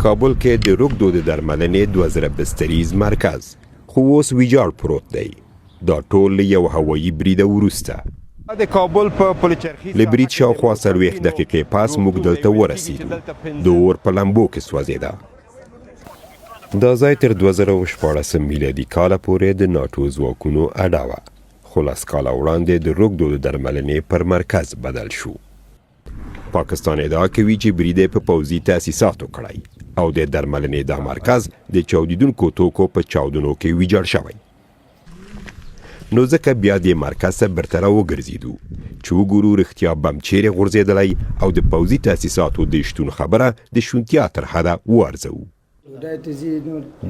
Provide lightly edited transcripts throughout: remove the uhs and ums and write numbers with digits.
کابل کې د روږدو د درملنې 2000 بستریز مرکز خو اوس ویجاړ پروت دی. دا ټول له یو هوایي بریده وروسته. د کابل په پلچرخي له برید شاوخوا 40 دقیقې پس موږ دلته ورسېدو. د اور په لمبو کې سوځېده. دا ځای تر 2016 میلادي کاله پورې د ناټو ځواکونو اډه وه، خو لس کاله وړاندې د روږدو د درملنې پر مرکز بدل شو. پاکستان ادعا کوي چې برید یې په پوځي تأسیساتو کړی او د درملنې دا مرکز د چاودیدونکو توکو په چاودنو کې ویجاړ شوی. نو ځکه بیا دې مرکز ته بیرته راوګرځېدو چې وګورو رښتیا بم چیرې غورځېدلی او د پوځي تأسیساتو د شتون خبره د شونتیا تر حده وارزوو.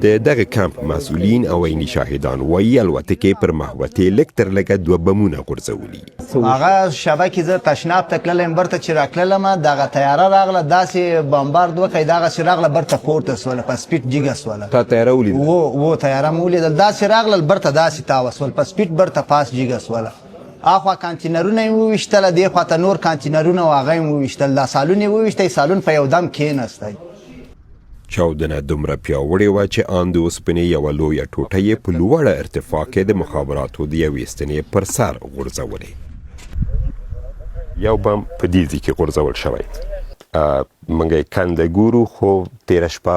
د دغه کمپ مسؤلین او عیني شاهدان وایي الوتکې پر محوطې لږ تر لږه دوه بمونه غورځولي. هغه شبه کې زه تشناب ته تللی یم، برته چې راتللم دغه طیاره راغله، داسې بمبارد وکړی، دغسې راغله برته پورته سوله، په سپیډ جګه سوله. تا طیاره ولیدله؟ وو طیاره مې ولیدل، داسې راغلل برته داسې تاوه سول، په سپیډ برته پاس جګه سوله. اخوا کانتینرونه یې وویشتله، دې خوا ته نور کانتینرونه وو هغه یې وویشتل، دا سالون یې وویشتی، سالون په یو دم کښېنستی. چاودنه دومره پیاوړې وه چې آن د اوسپنې یوه لویه ټوټه یې په لوړه ارتفاع کې د مخابراتو د یوې ستنې پر سر غورځولې. یو بم په دې ځای کې غورځول شوی. موږ یې کنده ګورو، خو تېره شپه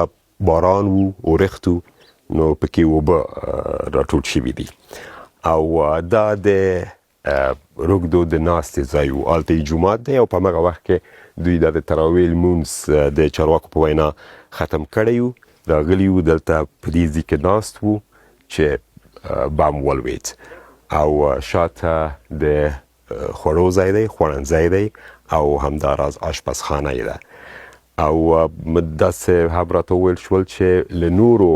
باران و، اورښت و، نو پکې اوبه راټول شوي دي او دا د روږدو د ناستې ځای و. هلته یې جومات دی او په همغه وخت کې دوی دا د تراویح لمونځ د چارواکو په وینا ختم کړی و، راغلي وو، دلته په دې ځای کې ناست وو چې بم ولوېد او شاته د خوړو ځای دی، خوړنځی دی او همداراز آشپزخانه یې ده. او داسې هم راته وویل شول چې له نورو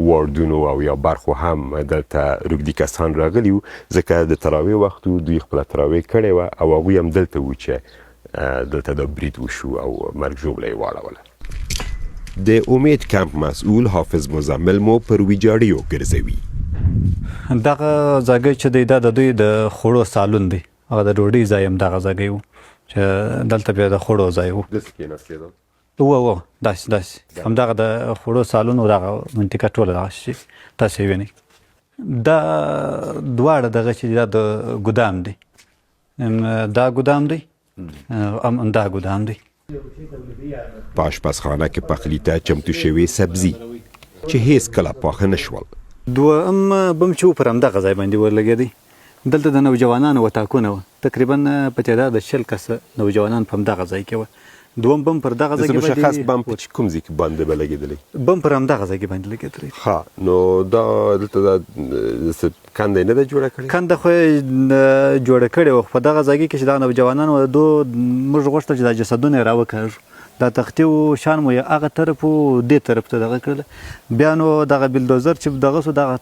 واردونو او یا برخو هم دلته روږدي کسان راغلي وو، ځکه د تراویح وخت و، دوی خپله تراویح کړې وه او هغوی هم دلته وو چې دلته دا برید وشو او مرګ ژوبله یې واړوله. د امید کمپ مسؤل حافظ مزمل مو پر ویجاړیو ګرځوي. دغه ځاګی چې دی دا د دوی د خوړو سالون دی، هغه د ډوډۍ ځای هم دغه ځاګی و چې دلته بیا د خوړو ځای و. داسې کېناستېدل؟ وو وو داسې داسې همدغه د خوړو سالون او دغه منطقه ټوله دغسې چې تاسې یې وینئ. دا دواړه دغه چې دا د ګدام دی، دا ګدام دی هم دا ګدام دی. په آشپزخانه کې پخلي ته چمتو شوې سبزي چې هیڅ کله پاخه نه شول. دوهم بم چې و پر همدغه ځای باندې ورلګېدی. دلته د نوجوانانو وتاکونه وه، تقریبا په تعداد د 20 کسه نوجوانان په همدغه ځای کې وه. دوهم بم پر دغه ځای کې باندې مشخص بم په کوم ځای کې باندې به لګېدلی؟ بم پر همدغه ځای کې باندې لګېدلی. ښه، نو دا دلته دا کنده یې نه ده جوړه کړې؟ کنده خو یې جوړه کړې وه، خو په دغه ځای کې چې دا نوجوانان وه، دو موږ غوښتل چې دا جسدونه یې راوکاږو، دا تختې و شان مو یې هغه طرف و دې طرف ته دغه کړله. بیا نو دغه بلدوزر چې دغه سو، دغه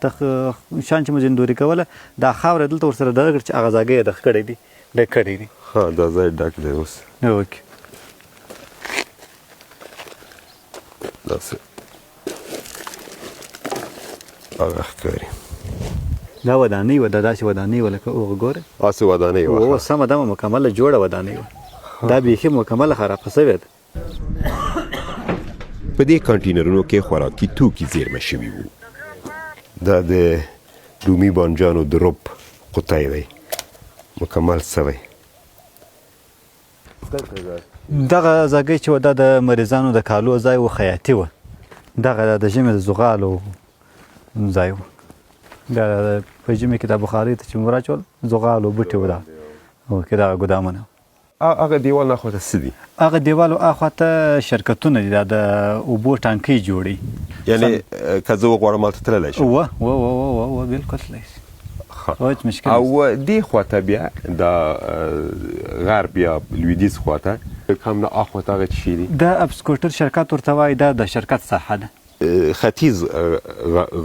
شان چې مو زندوري کوله، دا خاوره دلته ورسره دغه کړ چې هغه ځاګی یې دغه کړی دی، ډک کړی دی. ښه، دا ځای ډک دی اوس. اوکې. داسې هغه ښکاري. دا ودانۍ وه، دا داسې ودانۍ وه لکه هغه ګوره. هسې ودانۍ وه. هو، سمه ده، مکمله جوړه ودانۍ وه. دا بیخي مکمله خرابه شوې ده. په دې کانټینرونو کې خوراکي توکي زیرمه شوي وو. دا د رومي بانجانو د رب قوطی دی، مکمل سوی. دغه ځاګی چې دا د مریضانو د کالو ځای و، خیاطي وه. دغه د ژمي د زغالو ځای و. دا په ژمي کې د بخارۍ ته چې مو راچول زغالو بوټي و، دا کې دغه ګدامونه. هغه دیوال نه خواته څه دي؟ هغه دیوال اخوا ته شرکتونه دي، دا د اوبو ټانکۍ جوړي. یعنی که زه وغواړم هلته تللی شم؟ وه وه وه وه وه بالکل تللی شي. هیڅ مشکل او دې خواته بیا دا غرب یا لویدیځ خواته کم نه اخوا ته هغه څه شی دي؟ دا اپسکوټر شرکت ورته وایي، دا د شرکت ساحه ده. ختیځ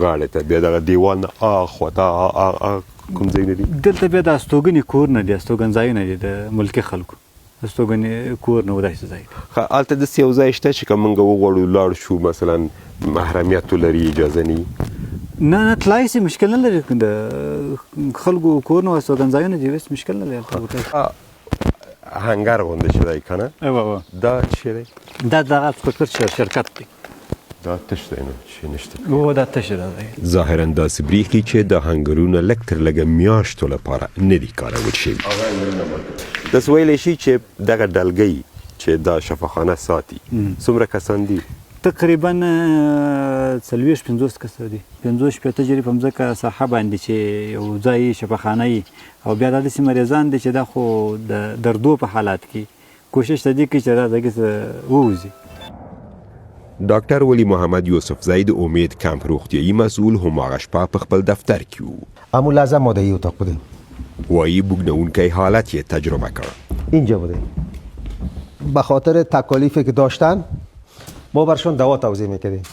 غاړې ته بیا دغه دیوال نه اخوا ته کوم ځایونه دي؟ دلته بیا د استوګنې کورونه دي، استوګنځایونه دي د ملکي خلکو، استوګنې کور نه و داسې ځای دی. ښه، هلته داسې یو ځای شته چې که موږ وغواړو لاړ شو مثلا محرمیت ولري، اجازه نه؟ نه نه، تلای شي، مشکل نه لري. د خلکو کورونه او استوګنځایونه دي، هېڅ مشکل نه لري هلته. هنګر غوندې چې دی که نه؟ وه. دا څه شی دی؟ دا دغه اسکوټر شرکت دی. دا تش دی نو چې نشته. هو دا تش دی. ظاهراً داسې برېښي چې دا هنګرونه لږ تر لږه میاشتو لپاره نه دي کارول شوي. داسې ویلی شي چې دغه ډلګۍ چې دا شفاخانه ساتي څومره کسان دي؟ تقریبا 40 50 کسه دي. 50 60 جریبه مځکه ساحه باندې چې یو ځای شفاخانه یي او بیا دا داسې مریضان دي چې دا خو د دردو په حالات کې کوشش د دې کوي چې دا ځای څه ووځي. ډاکټر ولي محمد یوسفزی د امید کمپ روغتیايي مسؤل هماغه شپه په خپل دفتر کې و. همون لحظه ما در اتاق بودیم. وايي بوږنوونکی حالت یې تجربه کړ. اینجا بودیم. به خاطر تکالیفی که داشتن ما برشان دوا توزیع میکردیم.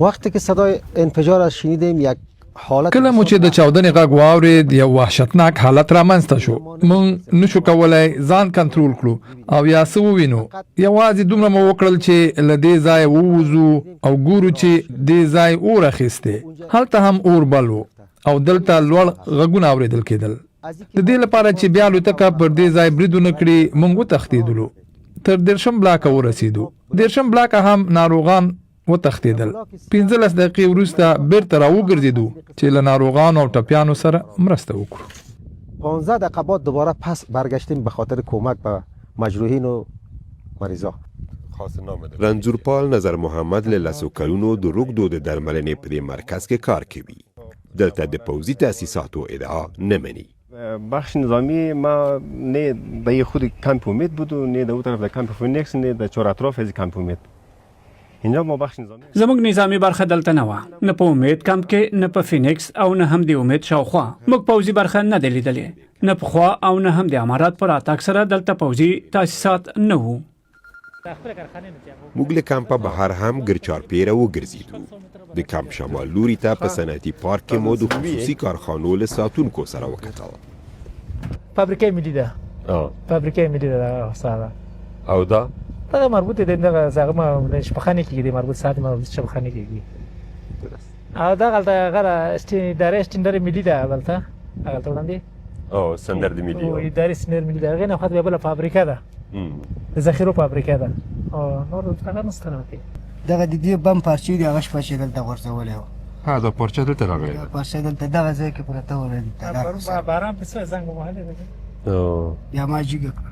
وقتی که صدای انفجار را شنیدیم یک حالت کله مو چې د چاودنې غږ واورید یو وحشتناک حالت رامنځته شو. موږ نشو کولای ځان کنټرول کړو او یا څه ووینو. یوازې دومره مو وکړل چې له دې ځایه ووځو او ګورو چې دې ځای اور اخیستی. هلته هم اور بل و او دلته لوړ غږونه اوریدل کېدل. د دې لپاره چې بیا الوتکه پر دې ځای برید ونه کړي موږ وتښتېدلو. تر دېرشم بلاکه ورسېدو. دېرشم بلاکه هم ناروغان وتښتېدل. 15 دقیقې وروسته بېرته راوګرځېدو چې له ناروغانو او ټپیانو سره مرسته وکړو. 15 دقیقه بعد دوباره پس برگشتیم به خاطر کمک به مجروحین و مریضا. رنځورپال نظر محمد له لسو کلونو د روږدو د درملنې په دې مرکز کې کار کوي. دلته د پوځي تاسیساتو ادعا نه مني. بخش نظامی ما نه د خود کمپ امید بود و نه د او طرف د کمپ فونیکس نه د چور اطراف از کمپ امید. اینجا ما بخش نظامی زموږ نظامی برخه دلته نه وه، نه په امید کمپ کې، نه په فینیکس او نه هم د امید شاوخوا. موږ پوځي برخه نه ده لیدلې، نه پخوا او نه هم د امارات په راتګ سره دلته پوځي تاسیسات نه وو. موږ له کمپه بهر هم ګرچارپیره وګرځېدو. د کمپ شمال لوري ته په صنعتي پارک کې مو د خصوصي کارخانو له ساتونکو سره وکتل. فابریکه ملي ده. فابریکه ملي ده ساده. او دا دغه مربوط دی، دغه زغمه شپخانه کېږي، دی مربوط ساعت مربوط شپخانه کېږي. او دغلته هغه ادارې سټندر ملي ده، هغلته هغلته وړاندې. او سندر د ملي او ادارې سټندر ملي ده. هغې نه خو بیا بله فابریکه ده، د ذخیرو فابریکه ده او نور هغه نشته راته. دغه د دې بم پارچې دي، هغه شپه چې دلته غورځولې وه. ها دا پارچه دلته راغلې ده. پارچه دلته دغه ځای کې پرته وه. باران په څه زنګ وهلی دی. بیا ما جګه کړه.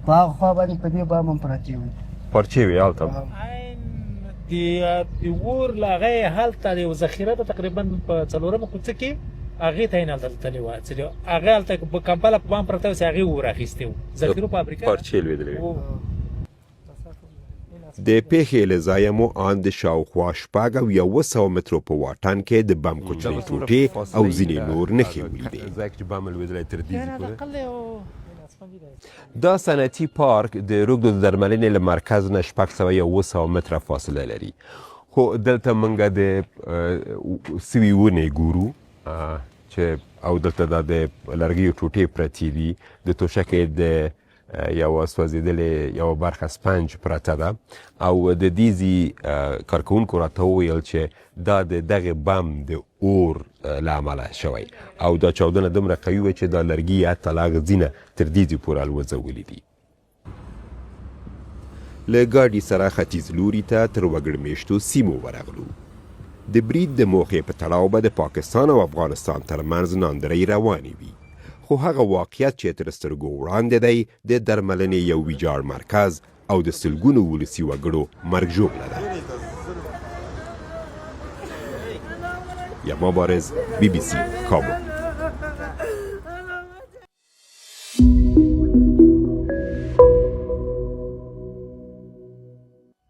په هغه خوا باندې په دې بام هم پرتې وې. پارچې وې هلته. د اور له هغه یې هلته یو ذخیره ده تقریبا په څلورمه کوڅه کې، هغې ته یې نه هلته تللې وه. هغه هلته په کمپله په بام پرته وه چې هغې اور اخیستی و. ذخیرو فابریکه پارچې لوېدلې وې. د پېښې له ځایه مو آن د شاوخوا 600 مترو په واټن کې د بم کوچنۍ ټوټې او ځینې نور نښې ولیدې. دا صنعتي پارک د روږدو د درملنې له مرکز نه 600 متره فاصله لري، خو دلته موږ د سوي ونې ګورو چې او دلته دا د لرګیو ټوټې پرتې دي، د توشکې د یوه سوځېدلې یوه برخه سپنج پرته ده. او د دې ځي کارکوونکو راته وویل چې دا د دغه بم د اور له امله شوی او دا چاودنه دومره قوي وه چې دا لرګي یې حتی له هغه ځي نه تر دې ځي پورې الوځولي دي. له ګاډي سره ختیځ لوري ته تر وګړمېشتو سیمو ورغلو. د برید د موخې په تړاو به د پاکستان او افغانستان ترمنځ ناندرۍ روانې وي، خو هغه واقعیت چې تر سترګو وړاندې دی د درملنې یو ویجاړ مرکز او د سلګونو ولسي وګړو مرګ ژوبله ده. یما بارز، بي بي سي، کابل.